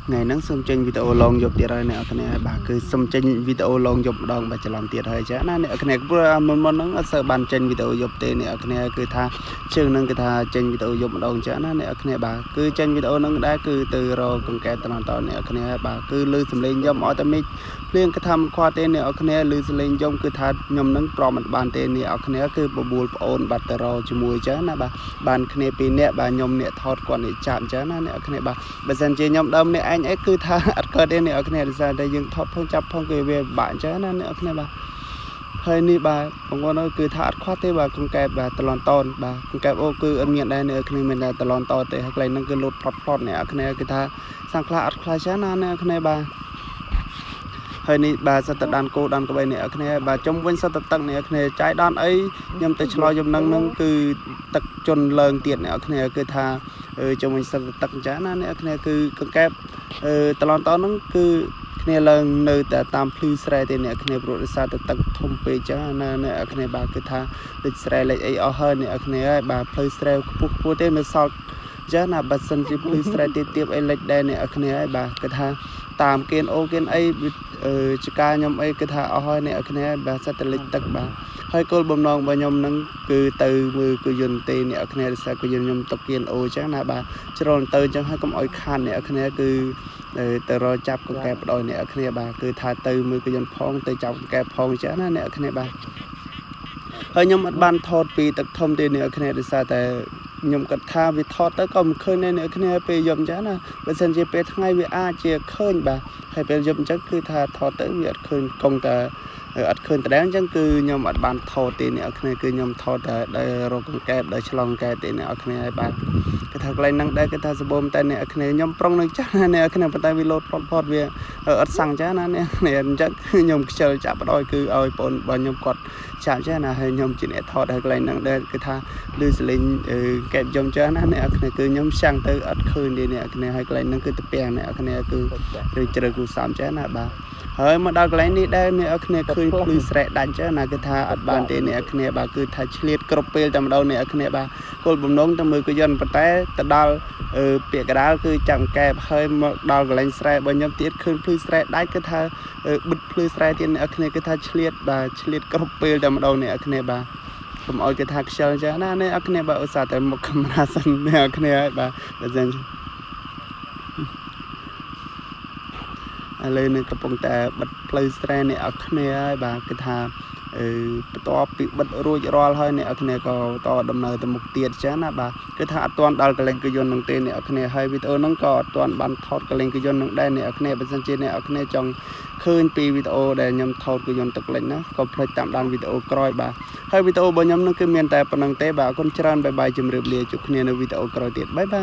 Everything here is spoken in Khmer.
ថ្ងៃហ្នឹងសូមចេញវីដេអូឡងយប់ទៀតហើយអ្នកនរគ្នាបាទគឺសូមចេញវីដេអូឡងយប់ម្ដងបាទច្រឡំទៀតហើយចាណាអ្នកនរគ្នាព្រោះមុនមុនហ្នឹងអត់សូវបានចេញវីដេអូយប់ទេអ្នកនរគ្នាគឺថាជើងហ្នឹងគឺថាចេញវីដេអូយប់ម្ដងចាណាអ្នកនរគ្នាបាទគឺចេញវីដេអូហ្នឹងដែរគឺទៅរកកង្កែបតំតអ្នកនរគ្នាបាទគឺលឺសំឡេងយំឲ្យតែមេឃភ្លៀងគឺថាមិនខ្វល់ទេអ្នកនរគ្នាលឺសំឡេងយំគឺថាខ្ញុំហ្នឹងទ្រាំមិនបានទេអ្នកនរគ្នាគឺបបួលប្អូនបាទទៅរកជាមួយចាណាបាទបានគ្នាពីរនាក់បាទខ្ញុំអ្នកថតគាត់អ្នកចាប់ចាណាអ្នកនរគ្នាបាទ បើសិនជាខ្ញុំដើមអ្នកឯងអីគឺថាអត់កើតទេអ្នកនរគ្នាដោយសារតែយើងថតផងចាប់ផងគឺវាពិបាកអញ្ចឹងណាអ្នកនរគ្នាបាទហើយនេះបាទបងប្អូនអើយគឺថាអត់ខ្វះទេបាទកង្កែបបាទតឡនតនបាទកង្កែបអូគឺអត់មានដែរអ្នកនរគ្នាមានតែតឡនតទេហើយកន្លែងហ្នឹងគឺលូតផ្លត់ផ្លត់អ្នកនរគ្នាគឺថាសាំងខ្លះអត់ខ្លះចឹងណាអ្នកនរគ្នាបាទហើយនេះបាទសិតតដានគោដានក្បីអ្នកនរគ្នាបាទជុំវិញសិតតទឹកអ្នកនរគ្នាចាយដានអីខ្ញុំទៅឆ្លោយយំនឹងហ្នឹងគឺទឹកជន់ឡើងទៀតអ្នកនរគ្នាគឺថា អឺជុំវិញសិតទឹកអញ្ចឹងណាអ្នកគ្នាគឺកង្កែបអឺតឡនតហ្នឹងគឺគ្នាឡើងនៅតែតាមភ្លឺស្រែទេអ្នកគ្នាព្រោះដោយសារតែទឹកធំពេកអញ្ចឹងណាអ្នកគ្នាបាទគឺថាលិចស្រែលិចអីអស់ហើយអ្នកគ្នាហើយបាទភ្លឺស្រែខ្ពស់ខ្ពស់ទេនៅសល់អញ្ចឹងណាបើសិនជាភ្លឺស្រែទៀបទៀបអីលិចដែរអ្នកគ្នាហើយបាទគឺថាតាមគៀនអូគៀនអីអឺចកាខ្ញុំអីគឺថាអស់ហើយអ្នកគ្នាហើយបាទសិតតែលិចទឹកបាទ ហើយគោលបំណងរបស់ខ្ញុំហ្នឹងគឺទៅមើលគឺយន្តទេអ្នកគ្នាដោយសារគឺយន្តខ្ញុំຕົកគៀនអូអញ្ចឹងណាបាទជ្រុលទៅអញ្ចឹងហើយកុំឲ្យខានអ្នកគ្នាគឺទៅរកចាប់កង្កែបដោយអ្នកគ្នាបាទគឺថាទៅមើលគឺយន្តផងទៅចាប់កង្កែបផងអញ្ចឹងណាអ្នកគ្នាបាទហើយខ្ញុំអត់បានថតពីទឹកធំទេអ្នកគ្នាដោយសារតែខ្ញុំគិតថាវាថតទៅក៏មិនឃើញដែរអ្នកគ្នាពេលយប់អញ្ចឹងណាបើសិនជាពេលថ្ងៃវាអាចជាឃើញបាទហើយពេលយប់អញ្ចឹងគឺថាថតទៅវាអត់ឃើញកងតែ អត់ឃើញដដែលអញ្ចឹងគឺខ្ញុំអត់បានថតទេអ្នកនរគ្នាគឺខ្ញុំថតតែដែលរកកង្កែបដែលឆ្លងកង្កែបទេអ្នកនរគ្នាហើយបាទគឺថាកន្លែងហ្នឹងដែរគឺថាសបោមតែអ្នកនរគ្នាខ្ញុំប្រុងនឹងចាស់ណាអ្នកនរគ្នាប៉ុន្តែវាលោតផតផតវាអត់សាំងចាស់ណាអ្នកគ្នាអញ្ចឹងខ្ញុំខ្ជិលចាប់បដ ாய் គឺឲ្យបងរបស់ខ្ញុំគាត់ចាប់ចាស់ណាហើយខ្ញុំជាអ្នកថតហើយកន្លែងហ្នឹងដែរគឺថាលឺសលេងកែបយំចាស់ណាអ្នកនរគ្នាគឺខ្ញុំសាំងទៅអត់ឃើញទេអ្នកនរគ្នាហើយកន្លែងហ្នឹងគឺតាពាំងអ្នកនរគ្នាគឺឬជ្រៅគូសំចាស់ណាបាទ ហើយមកដល់កន្លែងនេះដែរអ្នកនរគ្នាឃើញភ្លឺស្រែដាច់ចឹងណាគឺថាអត់បានទេអ្នកនរគ្នាបាទគឺថាឆ្លៀតគ្រប់ពេលតែម្ដងអ្នកនរគ្នាបាទគោលបំណងទៅមើលកយន្តប៉ុន្តែទៅដល់អឺពាក្យកដាលគឺចាំកែបហើយមកដល់កន្លែងស្រែរបស់ខ្ញុំទៀតឃើញភ្លឺស្រែដាច់គឺថាបិទភ្លឺស្រែទៀតអ្នកនរគ្នាគឺថាឆ្លៀតបាទឆ្លៀតគ្រប់ពេលតែម្ដងអ្នកនរគ្នាបាទកុំឲ្យគេថាខ្ជិលចឹងណាអ្នកនរគ្នាបាទឧស្សាហ៍តែមកកាមេរ៉ាសិនអ្នកនរគ្នាហើយបាទបើសិន ឥឡូវនេះកំពុងតែបិទផ្លូវស្រែអ្នកអរគ្នាហើយបាទគឺថាអឺបន្ទាប់ពីបិទរួចរាល់ហើយអ្នកអរគ្នាក៏តដំណើរទៅមុខទៀតចឹងណាបាទគឺថាអត់ទាន់ដល់កលែងកយន្តនឹងទេអ្នកអរគ្នាហើយវីដេអូហ្នឹងក៏អត់ទាន់បានថតកលែងកយន្តនឹងដែរអ្នកអរគ្នាបើសិនជាអ្នកអរគ្នាចង់ឃើញពីវីដេអូដែលខ្ញុំថតកយន្តទឹកលិចណាក៏ភ្លេចតាមដានវីដេអូក្រោយបាទហើយវីដេអូរបស់ខ្ញុំនឹងគឺមានតែប៉ុណ្្នឹងទេបាទអរគុណច្រើន bye bye ជម្រាបលាជួបគ្នានៅវីដេអូក្រោយទៀត bye bye.